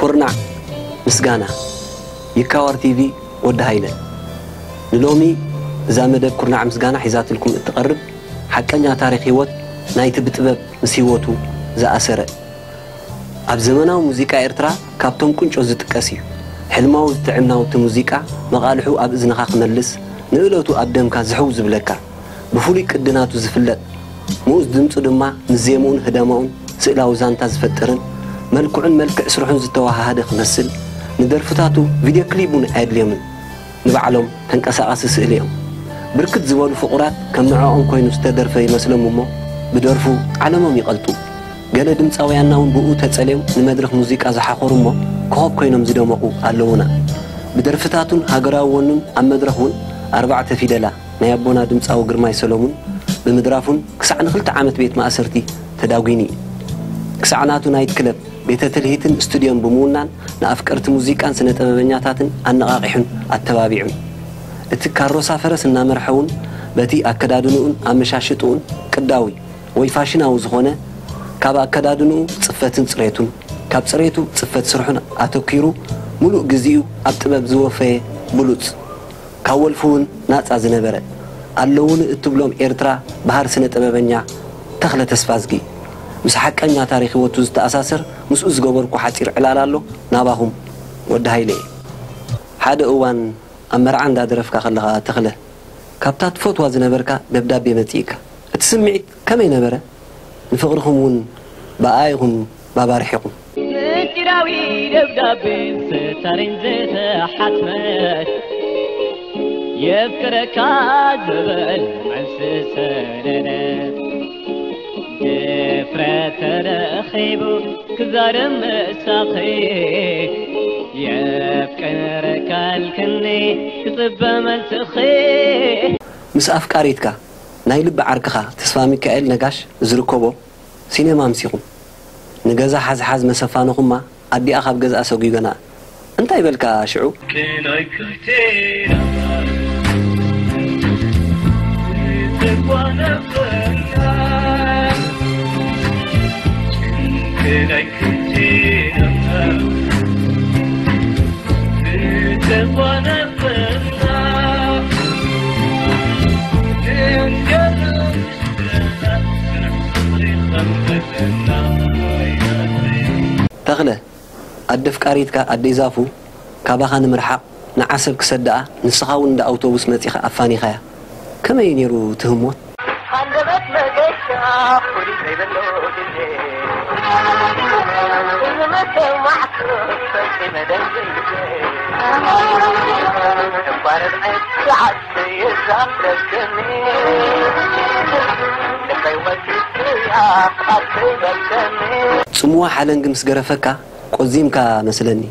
ኩርናዕ ምስጋና። ይካዋር ቲቪ፣ ወዲ ሃይለ። ንሎሚ እዛ መደብ ኩርናዕ ምስጋና ሒዛትልኩም እትቐርብ ሓቀኛ ታሪኽ ህይወት ናይቲ ብጥበብ ምስ ህይወቱ ዝኣሰረ፣ ኣብ ዘመናዊ ሙዚቃ ኤርትራ ካብቶም ቁንጮ ዝጥቀስ እዩ። ሕልማዊ ዝጥዕም ናውቲ ሙዚቃ፣ መቓልሑ ኣብ እዝንኻ ክመልስ፣ ንእለቱ ኣብ ደምካ ዝሕው ዝብለካ፣ ብፍሉይ ቅዲ ናቱ ዝፍለጥ፣ ምኡዝ ድምጹ ድማ ምስ ዜምኡን ህደማኡን ስእላዊ ዛንታ ዝፈጥርን፣ መልክዑን መልክዕ ስርሑን ዝተወሃሃደ ክመስል፣ ንደርፍታቱ ቪድዮ ክሊፕ እውን ኣየድልዮምን። ንባዕሎም ተንቀሳቓሲ ስእሊ እዮም። ብርክት ዝበሉ ፍቑራት ከም ንዕኦም ኮይኑ ዝተደርፈ ይመስሎም እሞ፣ ብደርፉ ዓለሞም ይቐልጡ። ገለ ድምጻውያንና እውን ብኡ ተጸልዮም ንመድረኽ ሙዚቃ ዝሓኾሩ እሞ፣ ኮኸብ ኮይኖም ዝደመቑ ኣለዉና። ብደርፍታቱን ሃገራዊ ወኑን ኣብ መድረኽ እውን ኣርባዕተ ፊደላ ናይ ኣቦና ድምጻዊ ግርማይ ሰሎሙን ብምድራፉን ክሳዕ ንክልተ ዓመት ቤት ማእሰርቲ ተዳጒኑ እዩ። ክሳዕ ናቱ ናይት ክለብ፣ ቤተ ትልሂትን ስቱድዮን ብምውናን ንኣፍቀርቲ ሙዚቃን ስነ ጥበበኛታትን ኣነቓቒሑን ኣተባቢዑን። እቲ ካሮሳ ፈረስ እናመርሐ እውን በቲ ኣከዳድንኡን ኣመሻሽጥኡን ቅዳዊ ወይ ፋሽናዊ ዝኾነ፣ ካብ ኣከዳድንኡ ጽፈትን ጽሬቱን፣ ካብ ጽሬቱ ጽፈት ስርሑን ኣተኲሩ፣ ምሉእ ግዜኡ ኣብ ጥበብ ዝወፈየ ብሉጽ፣ ካብ ወልፊ እውን ናጻ ዝነበረ፣ ኣለዉኒ እትብሎም ኤርትራ በሃር ስነ ጥበበኛ ተኽለ ተስፋዝጊ። ምስ ሓቀኛ ታሪኽ ህይወቱ ዝተኣሳሰር ምስኡ ዝገበርኩ ሓጺር ዕላል ኣሎ፣ ናባኹም ወዲ ሃይለ እየ። ሓደ እዋን ኣብ መርዓ እንዳደረፍካ ከለኻ ተኽለ፣ ካብታ ትፈትዋ ዝነበርካ ደብዳቤ መጺእካ። እቲ ስምዒት ከመይ ነበረ? ንፍቕርኹም እውን ብኣ ኢኹም ባባርሒኹም። ምስጢራዊ ደብዳቤ ስታሪን ዝተሓትመት፣ የፍቅረካ ዝብል መልሲ ሰደደት። ድፍረት ተረኺቡ ክዛረብ ምሳኺ፣ የፍቅረካ ኣልክኒ ክጽበ መልስኺ። ምስ ኣፍቃሪትካ ናይ ልቢ ዓርክኻ ተስፋ ሚካኤል ነጋሽ ዝርከቦ ሲኔማ ኣምሲኹም። ንገዛ ሓዝሓዝ መሰፋንኹማ ኣዲኣ ካብ ገዝኣ ሰጒገና። እንታይ በልካ ሽዑ? ተኽለ፣ ኣደ ኣፍቃሪትካ ኣደይ ዛፉ ካባኻ ንምርሓቕ ንዓሰብ ክሰድኣ፣ ንስኻ እውን እንዳ ኣውቶቡስ መጺኻ ኣፋኒኻያ። ከመይ እዩ ነይሩ እቲ ህሞት? ሃንደበት መገሻ ፍሉይ ዘይብሉ ግዜ፣ እዚ ምሰማዕኩ ፈጺመ ደንጊየ። እኳ ርብዒ ሰዓት ይዛረብኒ፣ ልበይ ወዲእያ ኣትበልኒ። ጽምዋ ሓለንጊ ምስ ገረፈካ ቆዚምካ መስለኒ።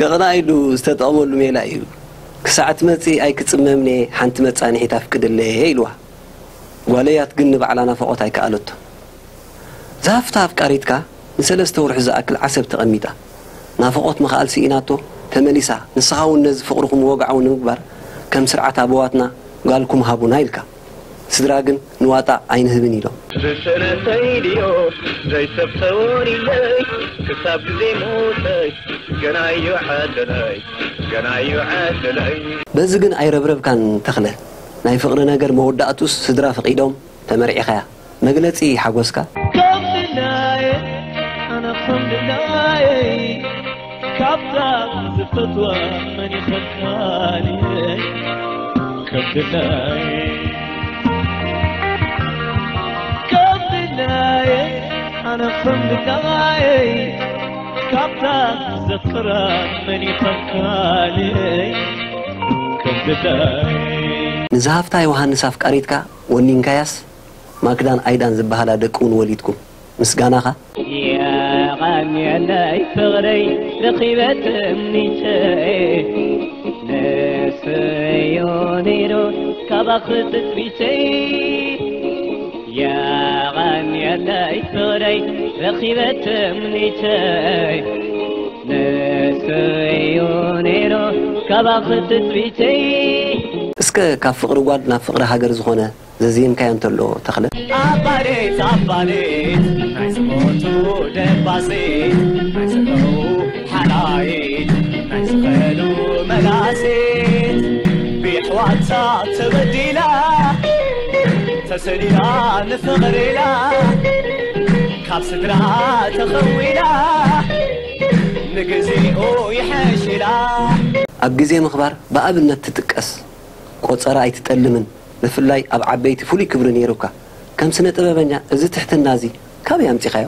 ከቕናእ ኢሉ ዝተጠቐመሉ ሜላ እዩ። "ክሳዕ ትመጺ ኣይክጽመምን'የ፣ ሓንቲ መጻንሒት ኣፍቅድለይ" ኢልዋ። ጓለያት ግን ንባዕላ ናፍቖት ኣይከኣለቶ። ዝሃፍታ ኣፍቃሪትካ ንሰለስተ ወርሒ ዝኣክል ዓሰብ ተቐሚጣ። ናፍቖት ምኽኣል ስኢናቶ ተመሊሳ፣ ንስኻ እውን ነዚ ፍቕርኹም ወግዓዊ ንምግባር ከም ስርዓት ኣበዋትና ጓልኩም ሃቡና ኢልካ። ስድራ ግን ንዋጣ ኣይንህብን ኢሎም። ዝስእነተይ ድዮ ዘይሰብ ተወሪለይ፣ ክሳብ ግዜ ሞተይ ገናዩ ዓደለይ፣ ገናዩ ዓደለይ። በዚ ግን ኣይረብረብካን ተኽለ። ናይ ፍቕሪ ነገር መወዳእቱስ ስድራ ፈቒዶም ተመርዒኻያ። መግለጺ ሓጎስካ። ከምድላየ፣ ኣነ ከምድላየ፣ ካብታ ዝፈትዋ መን ይኸካልየ? ከምድላየ። ዳይ ካብታ ዘፍቅራ መን ይኸፋልይ ከም ግዳይ። ንዝሃፍታ ዮሃንስ ኣፍቃሪትካ ወኒንካያስ፣ ማክዳን ኣይዳን ዝበሃላ ደቂ እውን ወሊድኩም። ምስጋናኻ። የቐንየለይ ፍቕረይ ረኺበ ትምኒተይ፣ ንሱ እዩ ነይሩ ካባኺ ትጽቢተይ። የቐንየለይ ፍቕረይ ረኺበ ትምኒተይ፣ ንሱ እዩ ነይሩ ካባኺ ትጽቢተይ። እስከ ካብ ፍቕሪ ጓል ናብ ፍቕሪ ሃገር ዝኾነ ዘዜምካዮ እንተሎ ተኽለ። ኣባዴት ኣባዴት ናይ ዝሞቱ ደባሴት፣ ናይ ዝኸው ሓላይት ናይ ዝኸሉ መላሴት፣ ብየሕዋታ ተበዲላ ተሰዲዳ ንፍቕሪ ኢላ፣ ካብ ስድራ ተኸዊላ ንግዚኡ ይሐሽ ኢላ። ኣብ ግዜ ምኽባር ብኣብነት ትጥቀስ፣ ቆጸራ ኣይትጠልምን። ብፍላይ ኣብ ዓበይቲ ፍሉይ ክብሪ ነይሩካ። ከም ስነ ጥበበኛ እዚ ትሕትና እዚ ካበይ ኣምጺኻዮ?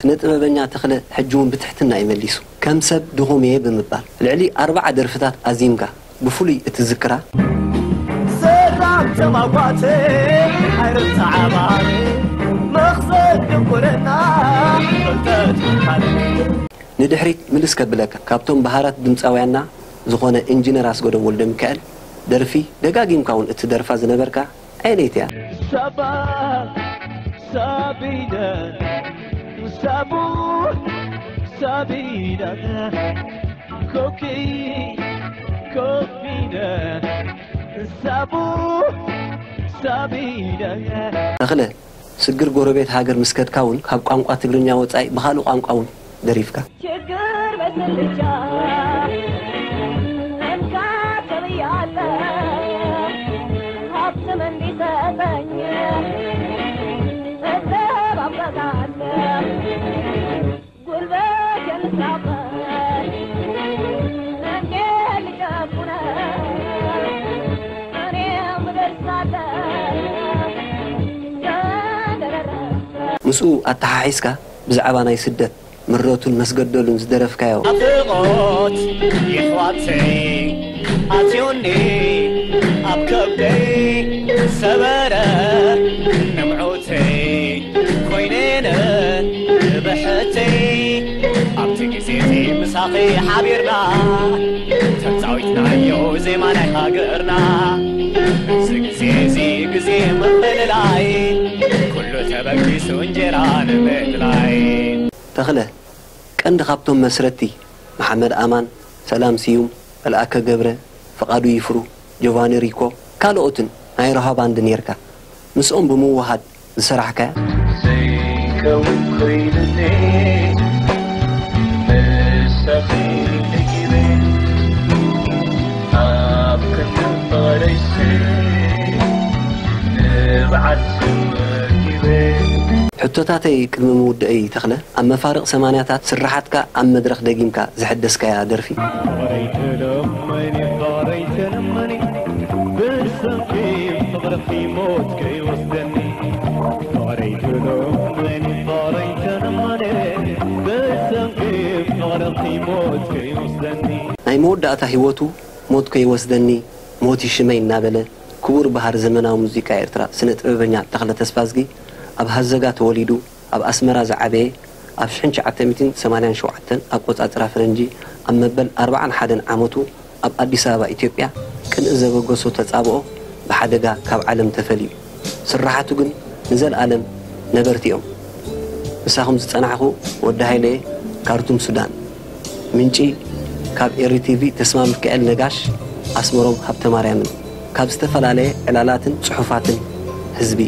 ስነ ጥበበኛ ተኽለ ሕጂ እውን ብትሕትና እዩ መሊሱ። ከም ሰብ ድኹም እየ ብምባል ልዕሊ ኣርብዓ ደርፍታት ኣዚምካ። ብፍሉይ እትዝክራ? ሰላም ተማጓተ ሓይርታ ዓባሪ መኽዘን ድንቁርና ፍልጠት ካልእ። ንድሕሪት ምልስ ከብለካ፣ ካብቶም በሃራት ድምፃውያንና ዝኾነ ኢንጂነር ኣስገዶም ወልደሚካኤል ደርፊ ደጋጊምካ እውን እትደርፋ ዝነበርካ ኣየነይቲ እያ? ሳባ ሳቢና ሳቡ ሳቢና ኮኪ ኮኪና ሳቡ ሳቢና። ተኽለ፣ ስግር ጎረቤት ሃገር ምስ ከድካ እውን ካብ ቋንቋ ትግርኛ ወጻኢ ብኻልእ ቋንቋ እውን ደሪፍካ። ችግር በስልቻ እንካ ተብያለ ሀብት መንዲ ሰጠኝ እተባበቃለ ጉልበት የንሳፈ እንዴ ልጨቁነ እኔ ምደርሳለ ደረረ ምስኡ ኣተሓሒዝካ ብዛዕባ ናይ ስደት ምረቱን መስገደሉን ዝደረፍካዮ። ናፍቆት የሕዋተይ ኣትዮኒ ኣብ ከብደይ ሰበረ ንምዑተይ ኮይነነ ብሕተይ ኣብቲ ግዜ እዚ ምሳኺ ሓቢርና ተጻዊትናዮ ዜማ ናይ ሃገርና እዚ ግዜ እዚ ግዜ ምፍልላይ ኩሉ ተበጊሱ እንጀራ ንምድላይ። ተኽለ፣ ቀንዲ ካብቶም መስረቲ መሓመድ ኣማን፣ ሰላም ስዩም፣ መልኣከ ገብረ፣ ፍቓዱ ይፍሩ፣ ጆቫኒ ሪኮ፣ ካልኦትን ናይ ሮሃ ባንድ ኔርካ። ምስኦም ብምውሃድ ዝሰራሕካያ? ዘይከውን ኮይኑኒ ምሳኺ ደጊበ ኣብ ክንዲ ፍቕረይሲ ንብዓት ተመጊበ። ሕቶታተይ ቅድሚ ምውደአይ ተኽለ፣ ኣብ መፋርቕ ሰማንያታት ስርሓትካ ኣብ መድረኽ ደጊምካ ዘሐደስካያ ደርፊ? ፍቕረይ ትለመኒ ፍቕረይ ትለመኒ ብሰንኪ ፍቕርኺ ሞት ከይወስደኒ ፍቕረይ ትለመኒ ፍቕረይ ትለመኒ ብሰንኪ ፍቕርኺ ሞት ከይወስደኒ። ናይ መወዳእታ ህይወቱ ሞት ከይወስደኒ ሞት ይሽመይ እናበለ ክቡር በሃር ዘመናዊ ሙዚቃ ኤርትራ ስነ ጥበበኛ ተኽለ ተስፋዝጊ ኣብ ሃዘጋ ተወሊዱ ኣብ ኣስመራ ዝዓበየ ኣብ ሽሕን ትሽዓተ ሚእትን ሰማንያን ሸውዓተን ኣቆጻጽራ ፈረንጂ ኣብ መበል ኣርብዓን ሓደን ዓመቱ ኣብ ኣዲስ ኣበባ ኢትዮጵያ ቅንኢ ዘበገሶ ተጻብኦ ብሓደጋ ካብ ዓለም ተፈልዩ። ስርሓቱ ግን ንዘልኣለም ነበርቲ እዮም። ምሳኹም ዝጸናሕኹ ወዲ ሃይለየ ካርቱም ሱዳን። ምንጪ ካብ ኤሪ ቲቪ ተስማ ሚካኤል ነጋሽ ኣስመሮም ሃብተማርያምን። ካብ ዝተፈላለየ ዕላላትን ጽሑፋትን ህዝቢ